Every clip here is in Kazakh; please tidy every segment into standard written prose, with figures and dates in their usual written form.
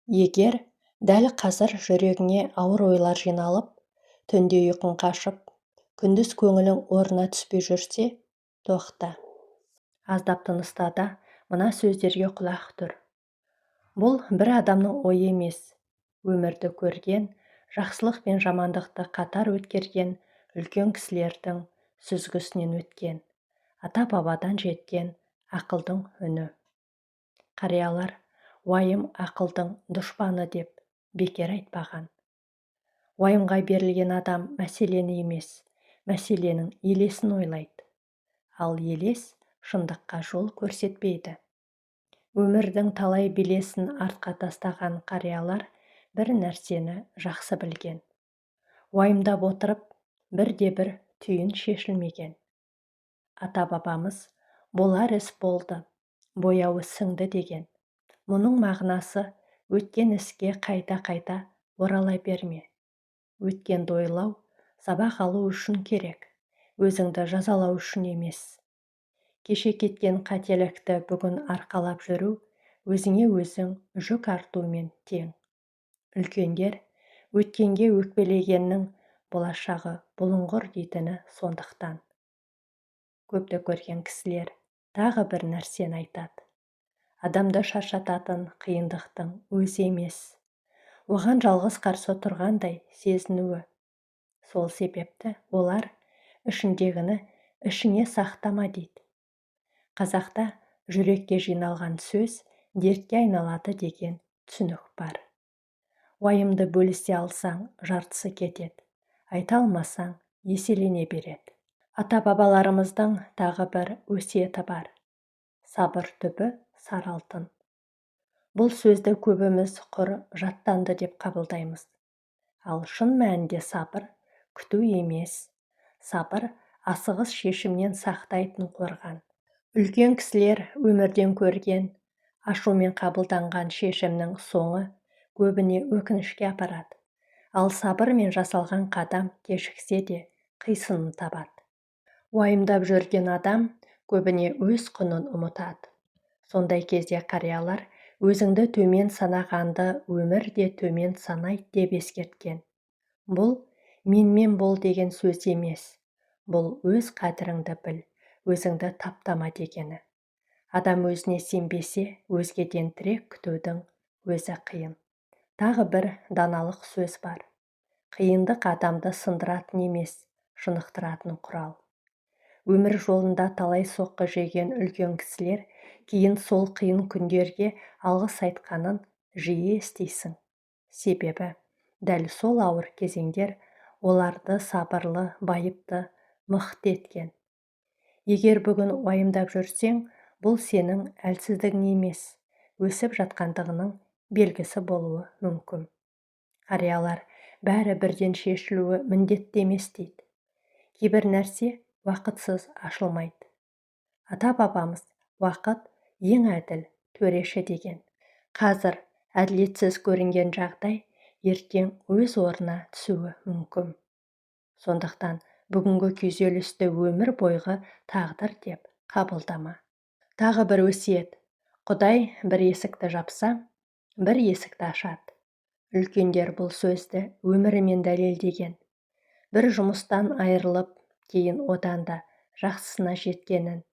Егер дәл қазір жүрегіңе ауыр ойлар жиналып, түнде ұйқың қашып, күндіз көңілің орнына түспей жүрсе, тоқта. Аздап тыныста да мына сөздерге құлақ түр. Бұл бір адамның ойы емес, өмірді көрген, жақсылық пен жамандықты қатар өткерген үлкен кісілердің сүзгісінен өткен, ата-бабадан жеткен ақылдың үні. Қариялар уайым ақылдың дұшпаны деп бекер айтпаған. Уайымға берілген адам мәселені емес, мәселенің елесін ойлайды. Ал елес шындыққа жол көрсетпейді. Өмірдің талай белесін артқа тастаған қариялар бір нәрсені жақсы білген. Уайымдап отырып, бірде-бір түйін шешілмеген. Ата-бабамыз болар іс болды, бояуы сіңді деген. Мұның мағынасы өткен іске қайта-қайта орала берме. Өткенді ойлау сабақ алу үшін керек, өзіңді жазалау үшін емес. Кеше кеткен қателікті бүгін арқалап жүру өзіңе өзің жүк артумен тең. Үлкендер өткенге өкпелегеннің болашағы бұлыңғыр дейтіні сондықтан. Көпті көрген кісілер тағы бір нәрсені айтады. Адамды шаршататын қиындықтың өзі емес, оған жалғыз қарсы тұрғандай сезінуі. Сол себепті олар ішіндегіні ішіңе сақтама дейді. Қазақта жүрекке жиналған сөз дертке айналады деген түсінік бар. Уайымды бөлісе алсаң, жартысы кетеді, айта алмасаң, еселене береді. Ата-бабаларымыздың тағы бір өсиеті бар. Сабыр түбі сары алтын. Бұл сөзді көбіміз құр жаттанды деп қабылдаймыз. Ал шын мәнінде сабыр күту емес. Сабыр асығыс шешімнен сақтайтын қорған. Үлкен кісілер өмірден көрген, ашумен қабылданған шешімнің соңы көбіне өкінішке апарады. Ал сабырмен жасалған қадам кешіксе де қисынын табады. Уайымдап жүрген адам көбіне өз құнын ұмытады. Сондай кезде қариялар өзіңді төмен санағанды өмір де төмен санайды деп ескерткен. Бұл менмен бол деген сөз емес. Бұл өз қадіріңді біл, өзіңді таптама дегені. Адам өзіне сенбесе, өзгеден тірек күтудің өзі қиын. Тағы бір даналық сөз бар. Қиындық адамды сындыратын емес, шынықтыратын құрал. Өмір жолында талай соққы жеген үлкен кісілер кейін сол қиын күндерге алғыс айтқанын жиі естисің. Себебі дәл сол ауыр кезеңдер оларды сабырлы, байыпты, мықты еткен. Егер бүгін уайымдап жүрсең, бұл сенің әлсіздігің емес, өсіп жатқандығының белгісі болуы мүмкін. Қариялар бәрі бірден шешілуі міндетті емес дейді. Кейбір нәрсе уақытсыз ашылмайды. Ата-бабамыз уақыт ең әділ төреші деген. Қазір әділетсіз көрінген жағдай ертең өз орнына түсуі мүмкін. Сондықтан бүгінгі күйзелісті өмір бойғы тағдыр деп қабылдама. Тағы бір өсиет. Құдай бір есікті жапса, бір есікті ашады. Үлкендер бұл сөзді өмірімен дәлелдеген. Бір жұмыстан айырылып, кейін одан да жақсысына жеткенін,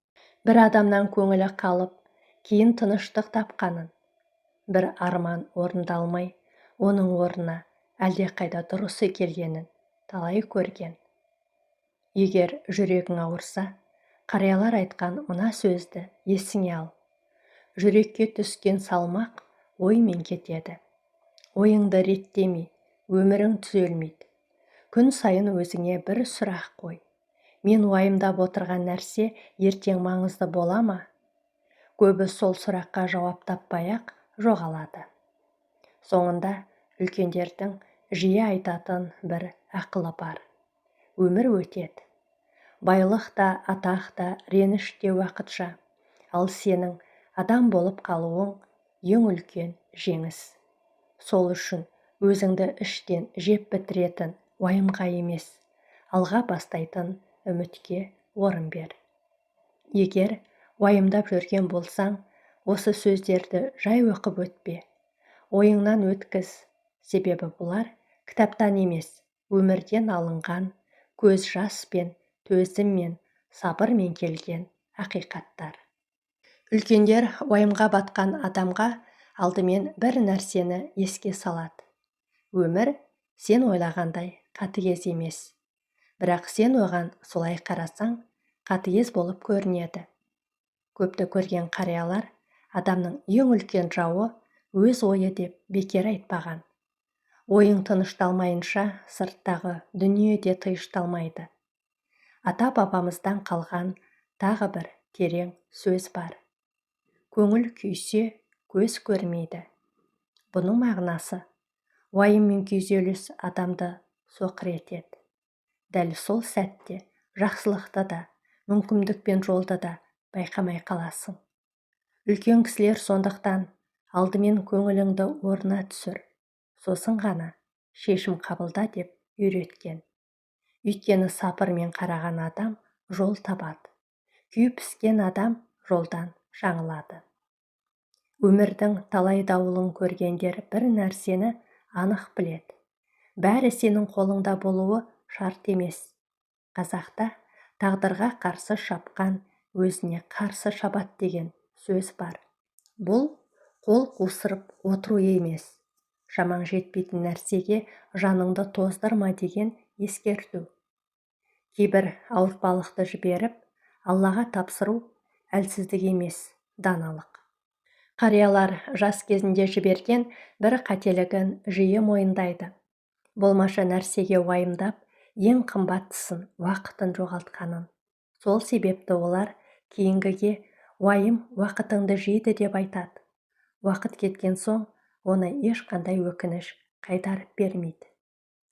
бір адамнан көңілі қалып, кейін тыныштық тапқанын, бір арман орындалмай, оның орнына әлдеқайда дұрысы келгенін талай көрген. Егер жүрегің ауырса, қариялар айтқан мына сөзді есіңе ал. Жүрекке түскен салмақ оймен кетеді. Ойыңды реттемей, өмірің түзелмейді. Күн сайын өзіңе бір сұрақ қой. Мен уайымдап отырған нәрсе ертең маңызды бола ма? Көбі сол сұраққа жауап таппай-ақ жоғалады. Соңында үлкендердің жиі айтатын бір ақылы бар. Өмір өтеді. Байлық та, атақ та, реніш те уақытша. Ал сенің адам болып қалуың ең үлкен жеңіс. Сол үшін өзіңді іштен жеп бітіретін уайымға емес, алға бастайтын үмітке орын бер. Егер уайымдап жүрген болсаң, осы сөздерді жай оқып өтпе. Ойыңнан өткіз, себебі бұлар кітаптан емес, өмірден алынған, көз жаспен, төзіммен, сабырмен келген ақиқаттар. Үлкендер уайымға батқан адамға алдымен бір нәрсені еске салады. Өмір сен ойлағандай қатыгез емес. Бірақ сен оған солай қарасаң, қатыгез болып көрінеді. Көпті көрген қариялар адамның ең үлкен жауы өз ойы деп бекер айтпаған. Ойың тынышталмайынша сырттағы дүние де тынышталмайды. Ата-бабамыздан қалған тағы бір терең сөз бар. Көңіл күйсе, көз көрмейді. Бұның мағынасы уайым мен күйзеліс адамды соқыр етеді. Дәл сол сәтте жақсылықты да, мүмкіндік пен жолды да байқамай қаласың. Үлкен кісілер сондықтан алдымен көңіліңді орнына түсір, сосын ғана шешім қабылда деп үйреткен. Өйткені сабырмен қараған адам жол табады. Күйіп піскен адам жолдан жаңылады. Өмірдің талай дауылын көргендер бір нәрсені анық біледі. Бәрі сенің қолыңда болуы шарт емес. Қазақта тағдырға қарсы шапқан өзіне қарсы шабады деген сөз бар. Бұл қол қусырып отыру емес. Шамаң жетпейтін нәрсеге жаныңды тоздырма деген ескерту. Кейбір ауыртпалықты жіберіп, Аллаға тапсыру әлсіздік емес, даналық. Қариялар жас кезінде жіберген бір қателігін жиі мойындайды. Болмашы нәрсеге уайымдап, ең қымбаттысын, уақытын жоғалтқанын. Сол себепті олар кейінгіге уайым уақытыңды жейді деп айтады. Уақыт кеткен соң оны ешқандай өкініш қайтарып бермейді.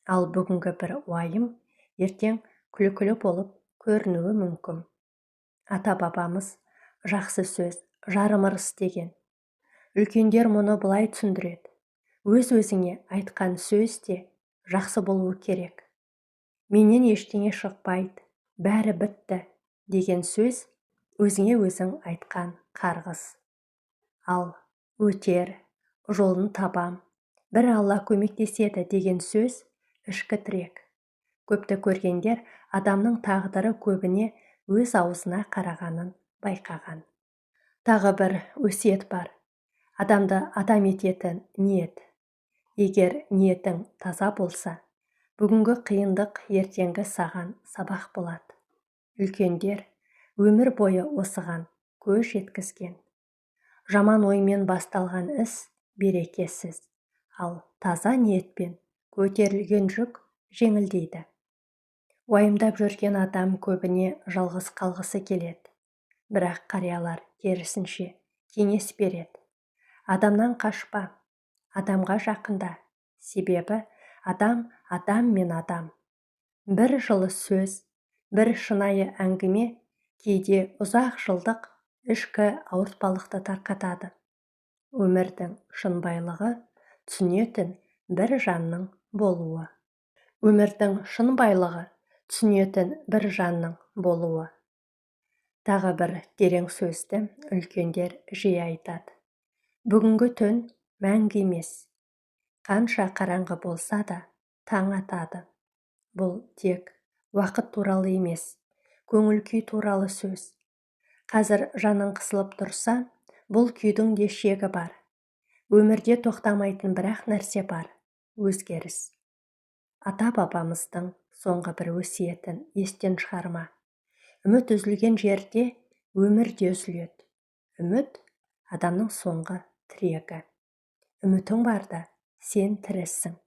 Ал бүгінгі бір уайым ертең күлкілі болып көрінуі мүмкін. Ата-бабамыз жақсы сөз жарым ырыс деген. Үлкендер мұны былай түсіндіреді. Өз-өзіңе айтқан сөз де жақсы болуы керек. Менен ештеңе шықпайды, бәрі бітті деген сөз өзіңе өзің айтқан қарғыс. Ал өтер, жолын табам, бір Алла көмектеседі деген сөз ішкі тірек. Көпті көргендер адамның тағдыры көбіне өз аузына қарағанын байқаған. Тағы бір өсиет бар. Адамды адам ететін ниет. Егер ниетің таза болса, бүгінгі қиындық ертеңгі саған сабақ болады. Үлкендер өмір бойы осыған көз жеткізген. Жаман оймен басталған іс берекесіз, ал таза ниетпен көтерілген жүк жеңілдейді. Уайымдап жүрген адам көбіне жалғыз қалғысы келеді. Бірақ қариялар керісінше кеңес береді. Адамнан қашпа, адамға жақында. Себебі адам адам мен адам. Бір жылы сөз, бір шынайы әңгіме кейде ұзақ жылдық ішкі ауыртпалықты тарқатады. Өмірдің шын байлығы түсінетін бір жанның болуы. Өмірдің шын байлығы түсінетін бір жанның болуы. Тағы бір терең сөзді үлкендер жиі айтады. Бүгінгі түн мәңгі емес. Қанша қараңғы болса да таң атады. Бұл тек уақыт туралы емес, көңіл күй туралы сөз. Қазір жаның қысылып тұрса, бұл күйдің де шегі бар. Өмірде тоқтамайтын бір-ақ нәрсе бар – өзгеріс. Ата-бабамыздың соңғы бір өсиетін естен шығарма. Үміт үзілген жерде өмір де үзіледі. Үміт – адамның соңғы тірегі. Үмітің барда сен тірісің,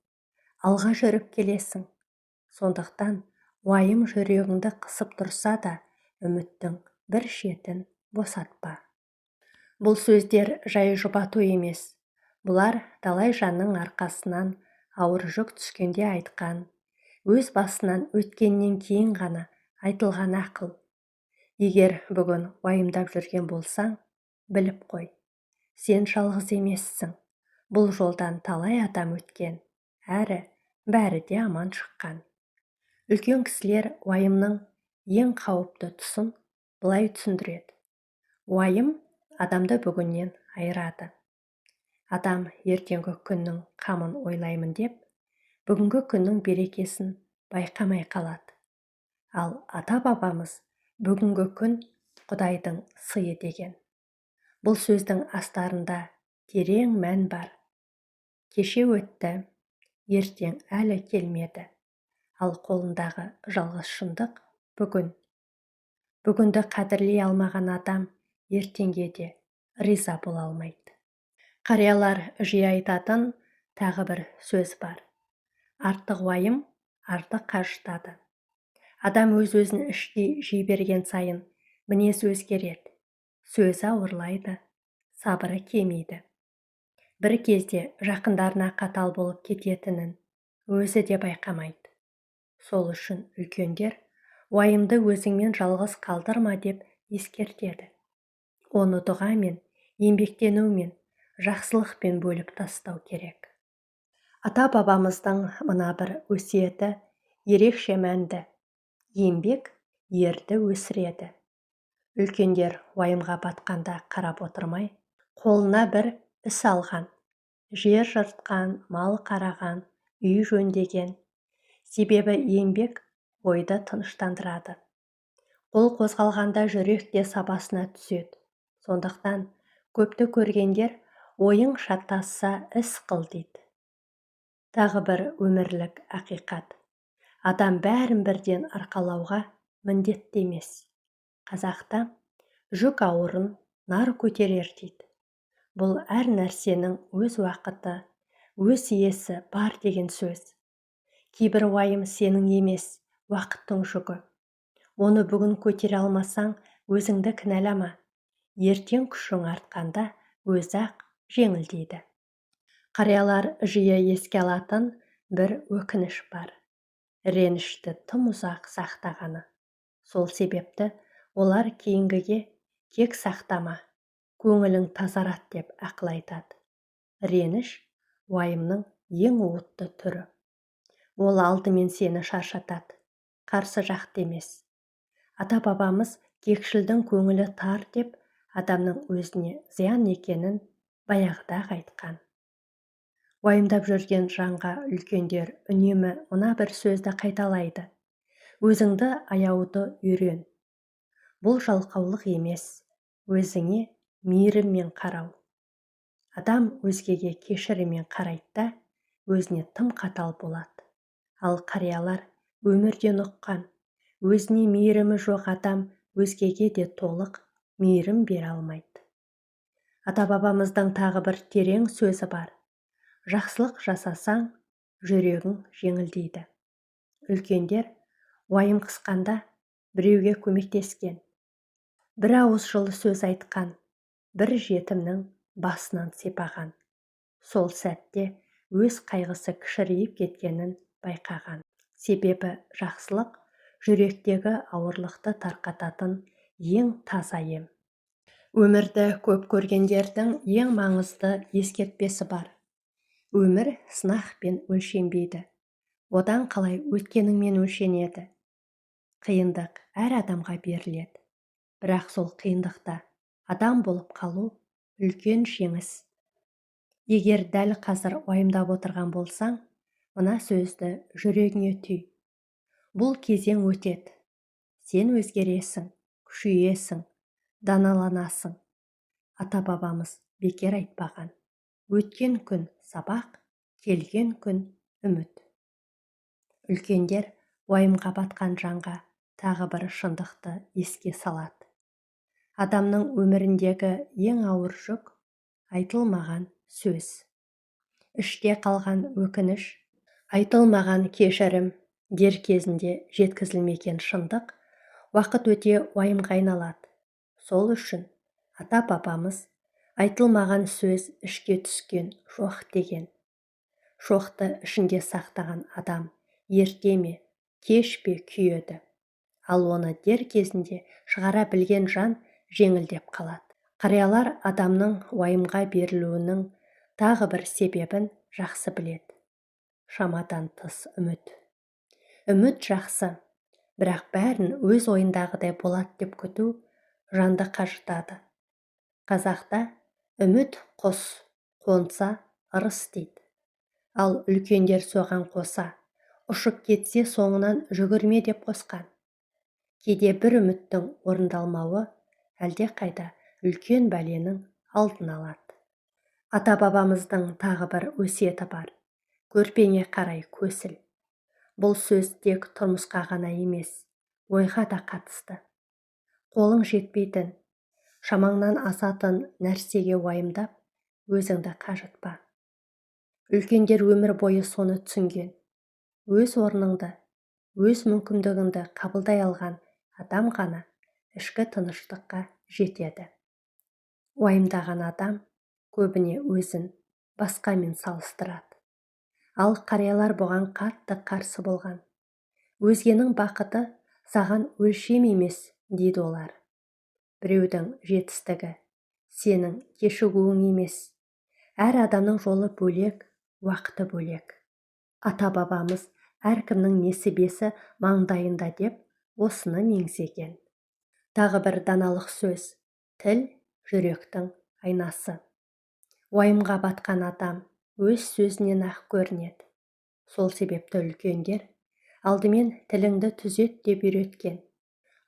алға жүріп келесің. Сондықтан уайым жүрегіңді қысып тұрса да, үміттің бір шетін босатпа. Бұл сөздер жай жұбату емес. Бұлар талай жанның арқасынан ауыр жүк түскенде айтқан, өз басынан өткеннен кейін ғана айтылған ақыл. Егер бүгін уайымдап жүрген болсаң, біліп қой. Сен жалғыз емессің. Бұл жолдан талай адам өткен, әрі бәрі де аман шыққан. Үлкен кісілер уайымның ең қауіпті тұсын былай түсіндіреді. Уайым адамды бүгіннен айырады. Адам ертеңгі күннің қамын ойлаймын деп, бүгінгі күннің берекесін байқамай қалады. Ал ата-бабамыз бүгінгі күн Құдайдың сыйы деген. Бұл сөздің астарында терең мән бар. Кеше өтті, ертең әлі келмеді. Ал қолындағы жалғыз шындық бүгін. Бүгінді қадірлей алмаған адам ертеңге де риза бола алмайды. Қариялар жиі айтатын тағы бір сөз бар. Артық уайым артық қажытады. Адам өз-өзін іштей жей берген сайын мінезі өзгереді, сөзі ауырлайды, сабыры кемиді. Бір кезде жақындарына қатал болып кететінін өзі де байқамайды. Сол үшін үлкендер уайымды өзіңмен жалғыз қалдырма деп ескертеді. Оны дұғамен, еңбектенумен, жақсылықпен бөліп тастау керек. Ата-бабамыздың мына бір өсиеті ерекше мәнді. Еңбек ерді өсіреді. Үлкендер уайымға батқанда қарап отырмай, қолына бір іс алған, жер жыртқан, мал қараған, үй жөндеген. Себебі еңбек ойды тыныштандырады. Қол қозғалғанда жүрек те сабасына түседі. Сондықтан көпті көргендер ойың шатасса іс қыл дейді. Тағы бір өмірлік ақиқат. Адам бәрін бірден арқалауға міндетті емес. Қазақта жүк ауырын нар көтерер дейді. Бұл әр нәрсенің өз уақыты, өз иесі бар деген сөз. Кейбір уайым сенің емес, уақыттың жүгі. Оны бүгін көтере алмасаң, өзіңді кінәлама. Ертең күшің артқанда өзі-ақ жеңілдейді. Қариялар жиі еске алатын бір өкініш бар. Ренішті тым ұзақ сақтағаны. Сол себепті олар кейінгіге кек сақтама, көңілің тазарады деп ақыл айтады. Реніш уайымның ең уытты түрі. Ол алдымен сені шаршатады, қарсы жақты емес. Ата-бабамыз кекшілдің көңілі тар деп адамның өзіне зиян екенін баяғыда-ақ айтқан. Уайымдап жүрген жанға үлкендер үнемі мына бір сөзді қайталайды. Өзіңді аяуды үйрен. Бұл жалқаулық емес, өзіңе мейіріммен қарау. Адам өзгеге кешіріммен қарайды да, өзіне тым қатал болады. Ал қариялар өмірден ұққан, өзіне мейірімі жоқ адам өзгеге де толық мейірім бере алмайды. Ата-бабамыздың тағы бір терең сөзі бар. Жақсылық жасасаң, жүрегің жеңілдейді. Үлкендер уайым қысқанда біреуге көмектескен, бір ауыз жылы сөз айтқан, бір жетімнің басынан сипаған. Сол сәтте өз қайғысы кішірейіп кеткенін байқаған. Себебі жақсылық жүректегі ауырлықты тарқататын ең таза ем. Өмірді көп көргендердің ең маңызды ескертпесі бар. Өмір сынақпен өлшенбейді. Одан қалай өткеніңмен өлшенеді. Қиындық әр адамға беріледі. Бірақ сол қиындықта адам болып қалу үлкен жеңіс. Егер дәл қазір уайымдап отырған болсаң, мына сөзді жүрегіңе түй. Бұл кезең өтеді. Сен өзгересің, күшейесің, даналанасың. Ата-бабамыз бекер айтпаған. Өткен күн сабақ, келген күн үміт. Үлкендер уайымға батқан жанға тағы бір шындықты еске салады. Адамның өміріндегі ең ауыр жүк айтылмаған сөз. Іште қалған өкініш, айтылмаған кешірім, дер кезінде жеткізілмеген шындық уақыт өте уайымға айналады. Сол үшін ата-бабамыз айтылмаған сөз ішке түскен шоқ деген. Шоқты ішінде сақтаған адам ерте ме, кеш пе күйеді. Ал оны дер кезінде шығара білген жан жеңілдеп қалады. Қариялар адамның уайымға берілуінің тағы бір себебін жақсы біледі. Шамадан тыс үміт. Үміт жақсы, бірақ бәрін өз ойындағыдай болады деп күту жанды қажытады. Қазақта үміт құс, Қонса, ырыс дейді. Ал үлкендер соған қоса, ұшып кетсе соңынан жүгірме деп қосқан. Кейде бір үміттің орындалмауы әлдеқайда үлкен бәленің алдын алады. Ата-бабамыздың тағы бір өсиеті бар. Көрпеңе қарай көсіл. Бұл сөз тек тұрмысқа ғана емес, ойға да қатысты. Қолың жетпейтін, шамаңнан асатын нәрсеге уайымдап, өзіңді қажытпа. Үлкендер өмір бойы соны түсінген. Өз орныңды, өз мүмкіндігіңді қабылдай алған адам ғана ішкі тыныштыққа жетеді. Уайымдаған адам көбіне өзін басқамен салыстырады. Ал қариялар бұған қатты қарсы болған. Өзгенің бақыты саған өлшем емес, дейді олар. Біреудің жетістігі сенің кешігуің емес. Әр адамның жолы бөлек, уақыты бөлек. Ата-бабамыз әркімнің несібесі маңдайында деп осыны меңзеген. Тағы бір даналық сөз: тіл жүректің айнасы. Уайымға батқан адам өз сөзінен-ақ көрінеді. Сол себепті үлкендер алдымен тіліңді түзет деп үйреткен.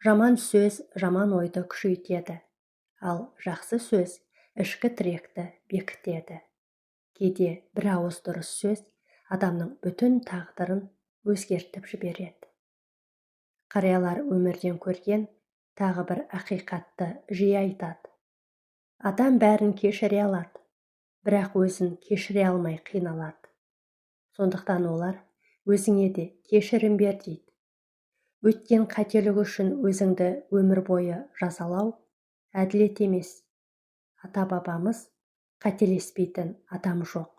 Жаман сөз жаман ойды күшейтеді, ал жақсы сөз ішкі тіректі бекітеді. Кейде бір ауыз дұрыс сөз адамның бүтін тағдырын өзгертіп жібереді. Қариялар өмірден көрген тағы бір ақиқатты жиі айтады. Адам бәрін кешіре алады, бірақ өзін кешіре алмай қиналады. Сондықтан олар өзіңе де кешірім бер дейді. Өткен қателік үшін өзіңді өмір бойы жазалау әділет емес. Ата-бабамыз қателеспейтін адам жоқ,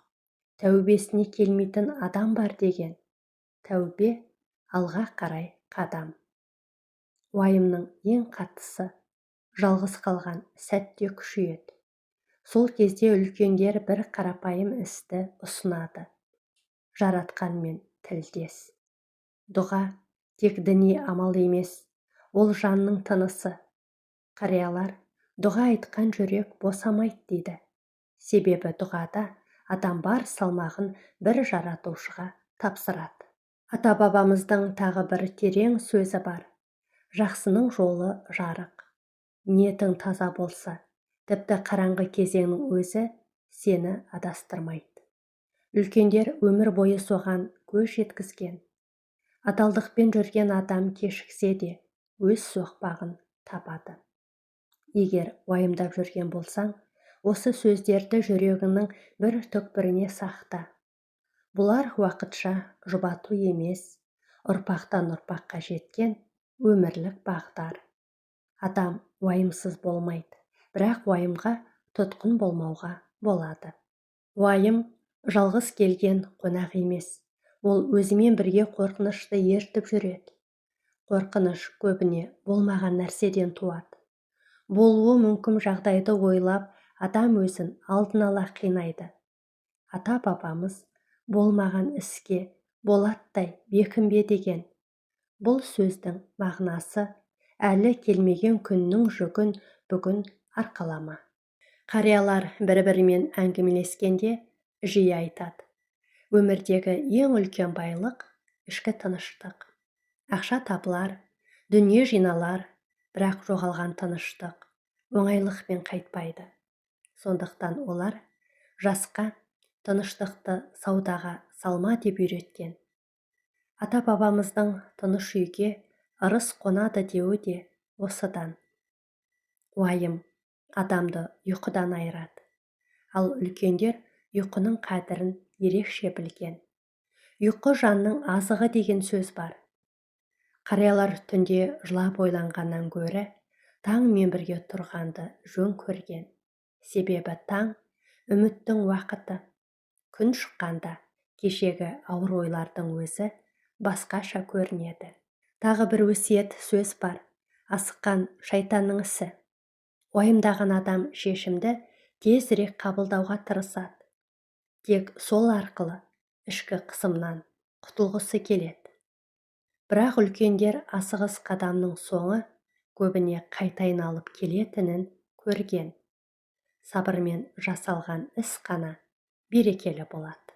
тәубесіне келмейтін адам бар деген. Тәубе алға қарай қадам. Уайымның ең қаттысы жалғыз қалған сәтте күшейеді. Сол кезде үлкендер бір қарапайым істі ұсынады. Жаратқанмен тілдес. Дұға тек діни амал емес, ол жанның тынысы. Қариялар дұға айтқан жүрек босамайды дейді. Себебі дұғада адам бар салмағын бір жаратушыға тапсырады. Ата-бабамыздың тағы бір терең сөзі бар. Жақсының жолы жарық. Ниетің таза болса, тіпті қараңғы кезеңнің өзі сені адастырмайды. Үлкендер өмір бойы соған көз жеткізген. Адалдықпен жүрген адам кешіксе де өз соқпағын табады. Егер уайымдап жүрген болсаң, осы сөздерді жүрегіңнің бір түкпіріне сақта. Бұлар уақытша жұбату емес, ұрпақтан ұрпаққа жеткен өмірлік бағдар. Адам уайымсыз болмайды, бірақ уайымға тұтқын болмауға болады. Уайым жалғыз келген қонақ емес, ол өзімен бірге қорқынышты ертіп жүреді. Қорқыныш көбіне болмаған нәрседен туады. Болуы мүмкін жағдайды ойлап, адам өзін алдын ала қинайды. Ата-бабамыз болмаған іске болаттай бекінбе деген. Бұл сөздің мағынасы әлі келмеген күннің жүгін бүгін арқалама. Қариялар бір-бірімен әңгімелескенде жиі айтады. Өмірдегі ең үлкен байлық ішкі тыныштық. Ақша табылар, дүние жиналар, бірақ жоғалған тыныштық оңайлықпен қайтпайды. Сондықтан олар жасқа тыныштықты саудаға салма деп үйреткен. Ата-бабамыздың тыныш үйге ырыс қонады деуі де осыдан. Уайым адамды ұйқыдан айырады. Ал үлкендер ұйқының қадірін ерекше білген. Ұйқы жанның азығы деген сөз бар. Қариялар түнде жылап ойланғаннан гөрі таңмен бірге тұрғанды жөн көрген. Себебі таң үміттің уақыты. Күн шыққанда кешегі ауыр ойлардың өзі басқаша көрінеді. Тағы бір өсиет сөз бар. Асыққан шайтанның ісі. Уайымдаған адам шешімді тезірек қабылдауға тырысады. Тек сол арқылы ішкі қысымнан құтылғысы келеді. Бірақ үлкендер асығыс қадамның соңы көбіне қайта айналып келетінін көрген. Сабырмен жасалған іс қана берекелі болады.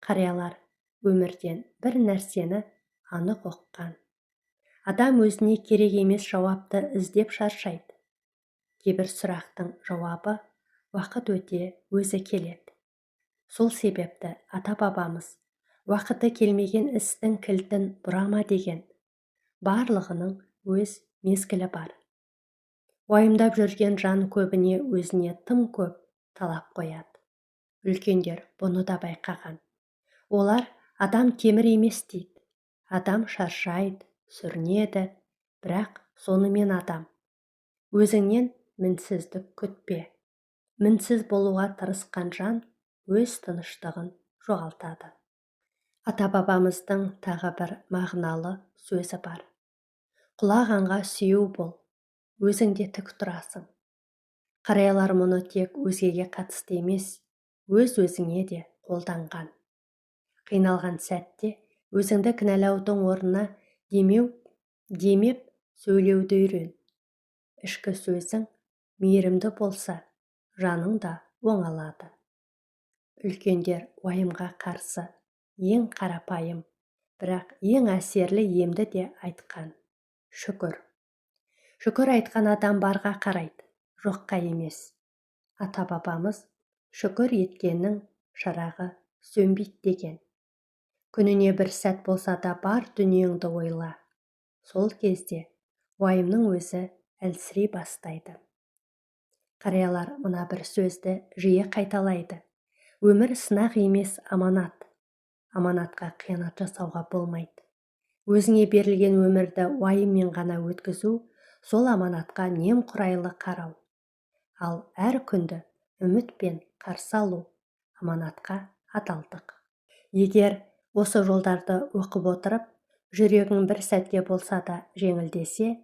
Қариялар өмірден бір нәрсені анық ұққан. Адам өзіне керек емес жауапты іздеп шаршайды. Кейбір сұрақтың жауабы уақыт өте өзі келеді. Сол себепті ата-бабамыз уақыты келмеген істің кілтін бұрама деген. Барлығының өз мезгілі бар. Уайымдап жүрген жан көбіне өзіне тым көп талап қояды. Үлкендер бұны да байқаған. Олар адам темір емес дейді. Адам шаршайды, сүрінеді, бірақ сонымен адам. Өзіңнен мінсіздік күтпе. Мінсіз болуға тырысқан жан өз тыныштығын жоғалтады. Ата-бабамыздың тағы бір мағыналы сөзі бар. Құлағанға сүйеу бол, өзің де тік тұрасың. Қариялар мұны тек өзгеге қатысты емес, өз-өзіңе де қолданған. Қиналған сәтте өзіңді кінәлаудың орнына демеп сөйлеуді үйрен. Ішкі сөзің мейірімді болса, жаның да оңалады. Үлкендер уайымға қарсы ең қарапайым, бірақ ең әсерлі емді де айтқан. Шүкір. Шүкір айтқан адам барға қарайды, жоққа емес. Ата-бабамыз шүкір еткеннің шырағы сөнбейді деген. Күніне бір сәт болса да бар дүниеңді ойла. Сол кезде уайымның өзі әлсірей бастайды. Қариялар мына бір сөзді жиі қайталайды. Өмір сынақ емес, аманат. Аманатқа қиянат жасауға болмайды. Өзіңе берілген өмірді уайыммен ғана өткізу, сол аманатқа немқұрайлы қарау. Ал әр күнді үмітпен қарсы алу аманатқа адалдық. Егер осы жолдарды оқып отырып, жүрегің бір сәтке болса да жеңілдесе,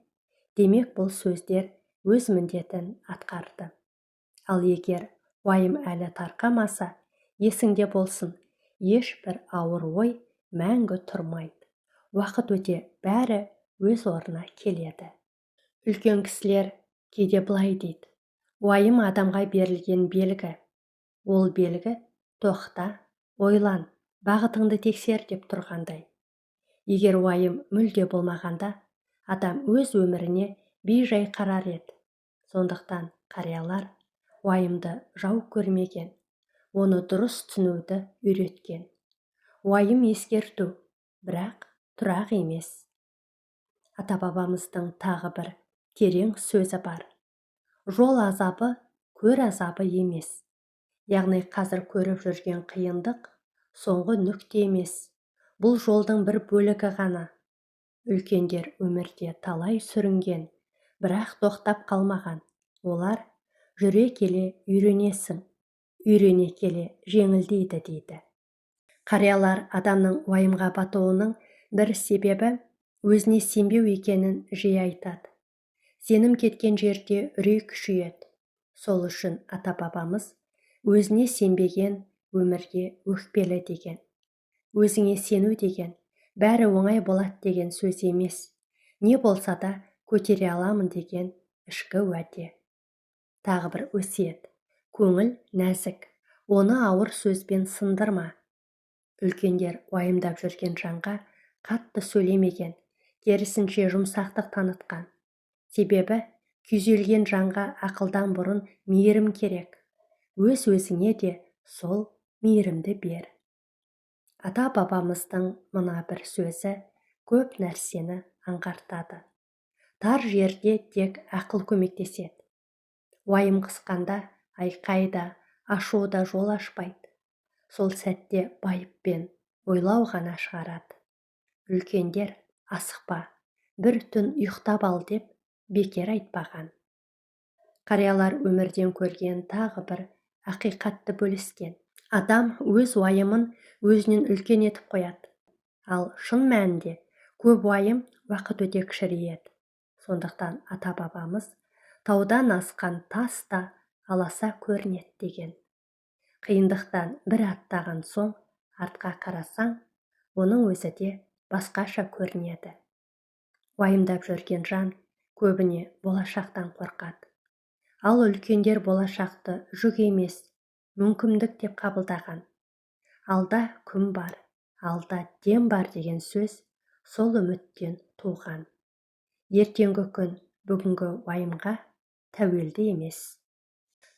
демек бұл сөздер өз міндетін атқарды. Ал егер уайым әлі тарқамаса, есіңде болсын, ешбір ауыр ой мәңгі тұрмайды. Уақыт өте бәрі өз орнына келеді. Үлкен кісілер кейде былай дейді. Уайым адамға берілген белгі. Ол белгі тоқта, ойлан, бағытыңды тексер деп тұрғандай. Егер уайым мүлде болмағанда, адам өз өміріне бейжай қарар еді. Сондықтан қариялар уайымды жау көрмеген, оны дұрыс түсінуді үйреткен. Уайым ескерту, бірақ тұрақ емес. Ата-бабамыздың тағы бір терең сөзі бар. Жол азабы көр азабы емес. Яғни қазір көріп жүрген қиындық соңғы нүкте емес. Бұл жолдың бір бөлігі ғана. Үлкендер өмірде талай сүрінген, бірақ тоқтап қалмаған. Олар жүре келе үйренесің, үйрене келе жеңілдейді дейді. Қариялар адамның уайымға батуының бір себебі өзіне сенбеу екенін жиі айтады. Сенім кеткен жерде үрей күшейеді. Сол үшін ата-бабамыз өзіне сенбеген өмірге өкпелі деген. Өзіңе сену деген бәрі оңай болады деген сөз емес. Не болса да көтере аламын деген ішкі уәде. Тағы бір өсиет. Көңіл нәзік, оны ауыр сөзбен сындырма. Үлкендер уайымдап жүрген жанға қатты сөйлемеген, керісінше жұмсақтық танытқан. Себебі күйзелген жанға ақылдан бұрын мейірім керек. Өз-өзіңе де сол мейірімді бер. Ата-бабамыздың мына бір сөзі көп нәрсені аңғартады. Тар жерде тек ақыл көмектеседі. Уайым қысқанда айқай да, ашу да жол ашпайды. Сол сәтте байыппен ойлау ғана шығарады. Үлкендер асықпа, бір түн ұйықтап ал деп бекер айтпаған. Қариялар өмірден көрген тағы бір ақиқатты бөліскен. Адам өз уайымын өзінен үлкен етіп қояды. Ал шын мәнінде көп уайым уақыт өте кішірейеді. Сондықтан ата-бабамыз таудан асқан тас та аласа көрінеді деген. Қиындықтан бір аттаған соң артқа қарасаң, оның өзі де басқаша көрінеді. Уайымдап жүрген жан көбіне болашақтан қорқады. Ал үлкендер болашақты жүк емес, мүмкіндік деп қабылдаған. Алда күн бар, алда дем бар деген сөз сол үміттен туған. Ертеңгі күн бүгінгі уайымға тәуелді емес.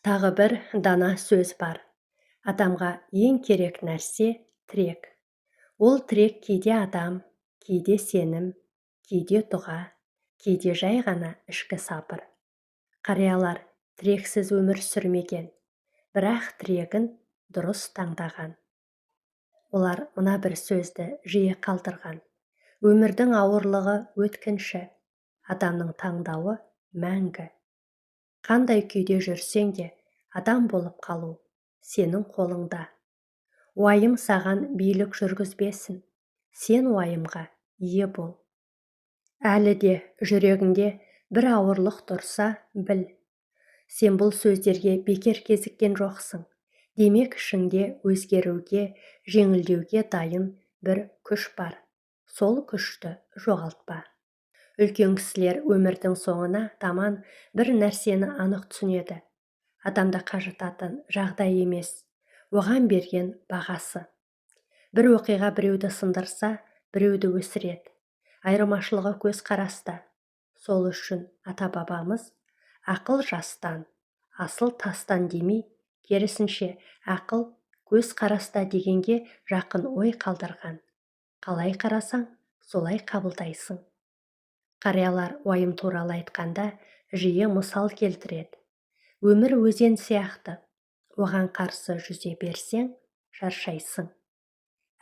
Тағы бір дана сөз бар. Адамға ең керек нәрсе тірек. Ол тірек кейде адам, кейде сенім, кейде дұға, кейде жай ғана ішкі сабыр. Қариялар тірексіз өмір сүрмеген, бірақ тірегін дұрыс таңдаған. Олар мына бір сөзді жиі қалдырған. Өмірдің ауырлығы өткінші, адамның таңдауы мәңгі. Қандай күйде жүрсең де, адам болып қалу сенің қолыңда. Уайым саған билік жүргізбесін, сен уайымға ие бол. Әлі де жүрегіңде бір ауырлық тұрса, біл. Сен бұл сөздерге бекер кезіккен жоқсың. Демек, ішіңде өзгеруге, жеңілдеуге дайын бір күш бар. Сол күшті жоғалтпа. Үлкен кісілер өмірдің соңына таман бір нәрсені анық түсінеді. Адамды қажытатын жағдай емес, оған берген бағасы. Бір оқиға біреуді сындырса, біреуді өсіреді. Айырмашылығы көзқараста. Сол үшін ата-бабамыз ақыл жастан, асыл тастан демей, керісінше ақыл көзқараста дегенге жақын ой қалдырған. Қалай қарасаң, солай қабылдайсың. Қариялар уайым туралы айтқанда жиі мысал келтіреді. Өмір өзен сияқты. Оған қарсы жүзе берсең, шаршайсың.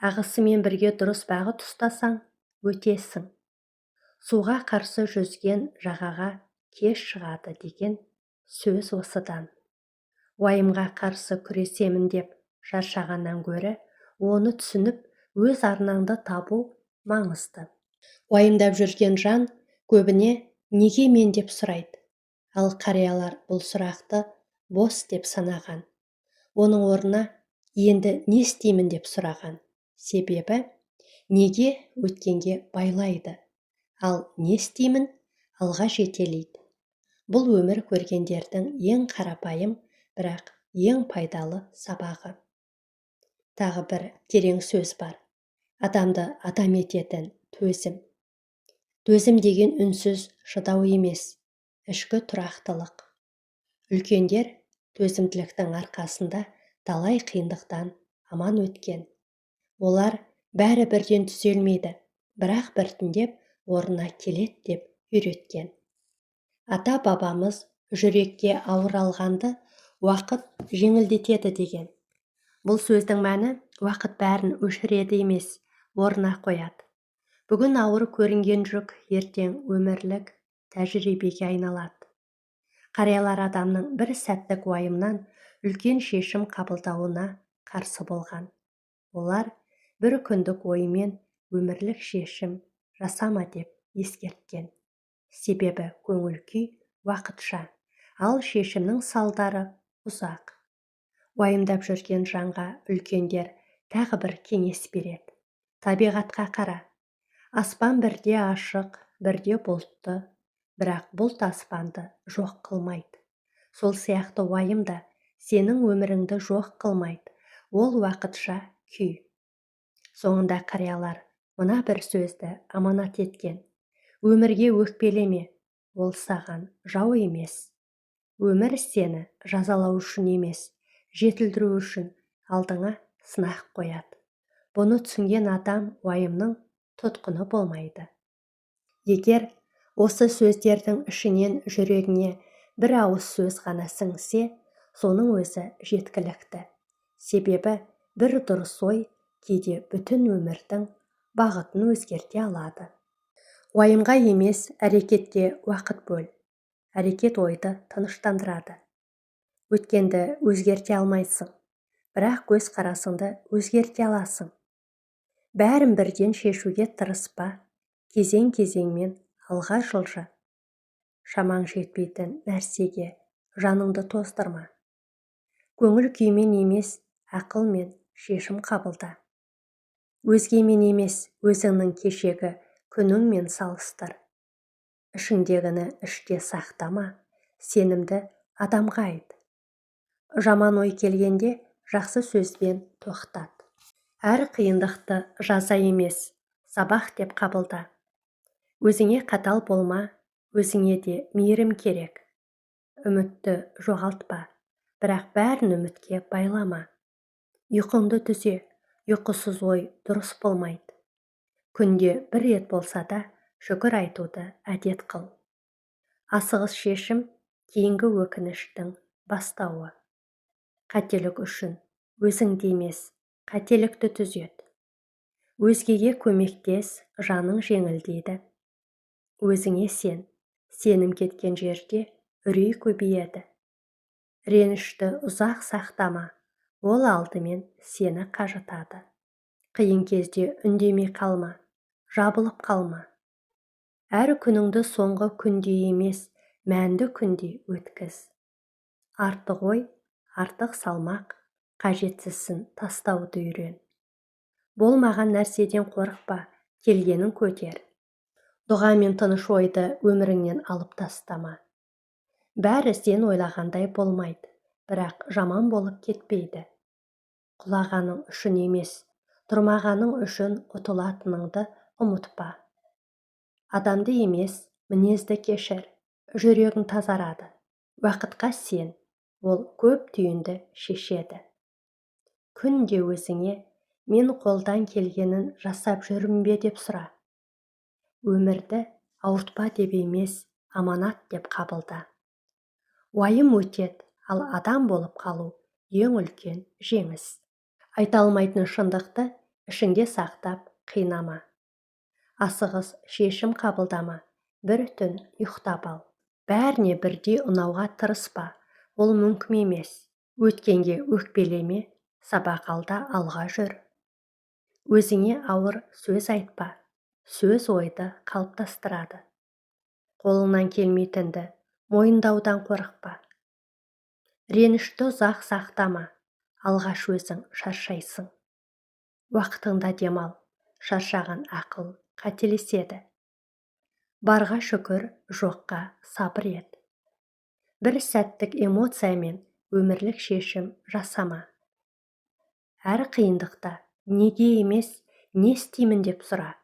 Ағысымен бірге дұрыс бағыт ұстасаң, өтесің. Суға қарсы жүзген жағаға кеш шығады деген сөз осыдан. Уайымға қарсы күресемін деп шаршағаннан гөрі, оны түсініп, өз арнаңды табу маңызды. Уайымдап жүрген жан көбіне неге мен деп сұрайды. Ал қариялар бұл сұрақты бос деп санаған. Оның орнына енді не істеймін деп сұраған. Себебі неге өткенге байлайды, ал не істеймін алға жетелейді. Бұл өмір көргендердің ең қарапайым, бірақ ең пайдалы сабағы. Тағы бір терең сөз бар. Адамды адам ететін төзім. Төзім деген үнсіз шыдау емес, ішкі тұрақтылық. Үлкендер төзімділіктің арқасында талай қиындықтан аман өткен. Олар бәрі бірден түзелмейді, бірақ біртіндеп орнына келеді деп үйреткен. Ата-бабамыз жүрекке ауыр алғанды уақыт жеңілдетеді деген. Бұл сөздің мәні уақыт бәрін өшіреді емес, орнына қояды. Бүгін ауыр көрінген жүк ертең өмірлік тәжірибеге айналады. Қариялар адамның бір сәттік уайымнан үлкен шешім қабылдауына қарсы болған. Олар бір күндік оймен өмірлік шешім жасама деп ескерткен. Себебі көңіл күй уақытша, ал шешімнің салдары ұзақ. Уайымдап жүрген жанға үлкендер тағы бір кеңес береді. Табиғатқа қара. Аспан бірде ашық, бірде бұлтты, бірақ бұлт аспанды жоқ қылмайды. Сол сияқты уайым да сенің өміріңді жоқ қылмайды, ол уақытша күй. Соңында қариялар мына бір сөзді аманат еткен. Өмірге өкпелеме, ол саған жау емес. Өмір сені жазалау үшін емес, жетілдіру үшін алдыңа сынақ қояды. Бұны түсінген адам уайымның тұтқыны болмайды. Егер осы сөздердің ішінен жүрегіңе бір ауыз сөз ғана сіңсе, соның өзі жеткілікті. Себебі бір дұрыс ой кейде бүтін өмірдің бағытын өзгерте алады. Уайымға емес, әрекетке уақыт бөл. Әрекет ойды тыныштандырады. Өткенді өзгерте алмайсың, бірақ көзқарасыңды өзгерте аласың. Бәрін бірден шешуге тырыспа, кезең-кезеңмен алға жылжы. Шамаң жетпейтін нәрсеге жаныңды тоздырма. Көңіл күймен емес, ақылмен шешім қабылда. Өзгемен емес, өзіңнің кешегі күніңмен салыстыр. Ішіңдегіні іште сақтама, сенімді адамға айт. Жаман ой келгенде Жақсы сөзбен тоқтат. Әр қиындықты жаза емес, сабақ деп қабылда. Өзіңе қатал болма, өзіңе де мейірім керек. Үмітті жоғалтпа, бірақ бәрін үмітке байлама. Ұйқыңды түзе, ұйқысыз ой дұрыс болмайды. Күнде бір рет болса да шүкір айтуды әдет қыл. Асығыс шешім кейінгі өкініштің бастауы. Қателік үшін өзіңді емес, қателікті түзет. Өзгеге көмектес, жаның жеңілдейді. Өзіңе сен, сенім кеткен жерде үрей көбейеді. Ренішті ұзақ сақтама, ол алдымен сені қажытады. Қиын кезде үндемей қалма, жабылып қалма. Әр күніңді соңғы күндей емес, мәнді күндей өткіз. Артық ой, артық салмақ, қажетсізсін тастауды үйрен. Болмаған нәрседен қорықпа, келгенін көтер. Дұға мен тыныш ойды өміріңнен алып тастама. Бәрі сен ойлағандай болмайды, бірақ жаман болып кетпейді. Құлағаның үшін емес, тұрмағаның үшін ұтылатыныңды ұмытпа. Адамды емес, мінезді кешір, жүрегің тазарады. Уақытқа сен, ол көп түйінді шешеді. Күнде өзіңе, мен қолдан келгенін жасап жүрмін бе деп сұра. Өмірді ауыртпа деп емес, аманат деп қабылда. Уайым өтеді, ал адам болып қалу ең үлкен жеңіс. Айта алмайтын шындықты ішіңде сақтап қинама. Асығыс шешім қабылдама, бір түн ұйықтап ал. Бәріне бірдей ұнауға тырыспа, ол мүмкін емес. Өткенге өкпелеме, сабақ ал да алға жүр. Өзіңе ауыр сөз айтпа, сөз ойды қалыптастырады. Қолыңнан келмейтінді мойындаудан қорықпа. Ренішті ұзақ сақтама, алғаш өзің шаршайсың. Уақытыңда демал, шаршаған ақыл қателеседі. Барға шүкір, жоққа сабыр ет. Бір сәттік эмоциямен өмірлік шешім жасама. Әр қиындықта неге емес, не істеймін деп сұра.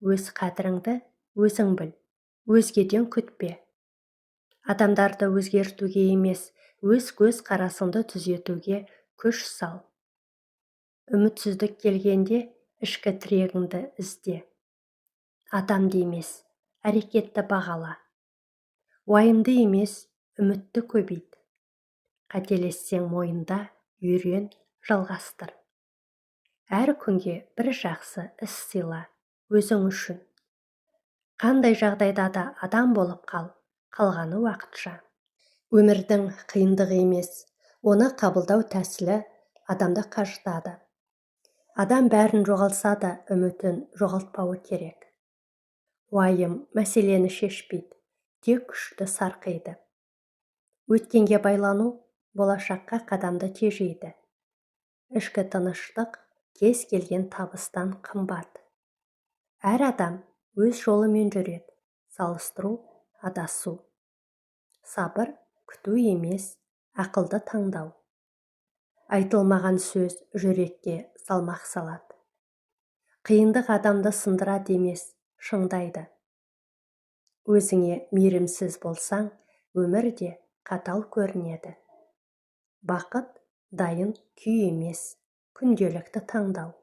Өз қадіріңді өзің біл, өзгеден күтпе. Адамдарды өзгертуге емес, өз көз қарасыңды түзетуге күш сал. Үмітсіздік келгенде ішкі тірегіңді ізде. Адамды емес, әрекетті бағала. Уайымды емес, үмітті көбейт. Қателессең мойында, үйрен, жалғастыр. Әр күнге бір жақсы іс сыйла, өзің үшін. Қандай жағдайда да адам болып қал, қалғаны уақытша. Өмірдің қиындығы емес, оны қабылдау тәсілі адамды қажытады. Адам бәрін жоғалтса да үмітін жоғалтпауы керек. Уайым мәселені шешпейді, тек күшті сарқиды. Өткенге байлану болашаққа қадамды тежейді. Ішкі тыныштық кез келген табыстан қымбат. Әр адам өз жолымен жүреді, салыстыру адасу. Сабыр күту емес, ақылды таңдау. Айтылмаған сөз жүрекке салмақ салады. Қиындық адамды сындырады емес, шыңдайды. Өзіңе мейірімсіз болсаң, өмір де қатал көрінеді. Бақыт дайын күй емес, күнделікті таңдау.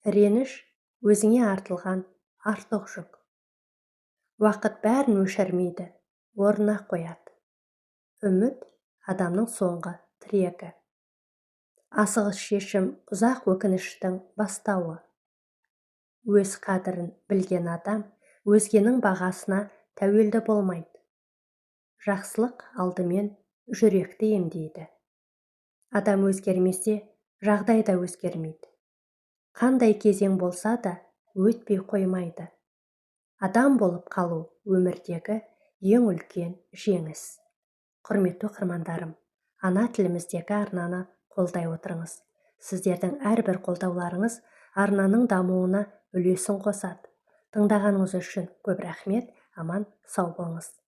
Реніш өзіңе артылған артық жүк. Уақыт бәрін өшірмейді, орнына қояды. Үміт адамның соңғы тірегі. Асығыс шешім ұзақ өкініштің бастауы. Өз қадірін білген адам өзгенің бағасына тәуелді болмайды. Жақсылық алдымен жүректі емдейді. Адам өзгермесе, жағдай да өзгермейді. Қандай кезең болса да өтпей қоймайды. Адам болып қалу өмірдегі ең үлкен жеңіс. Құрметті оқырмандарым, ана тіліміздегі арнаны қолдай отырыңыз. Сіздердің әрбір қолдауларыңыз арнаның дамуына үлесін қосады. Тыңдағаныңыз үшін көп рахмет, аман сау болыңыз.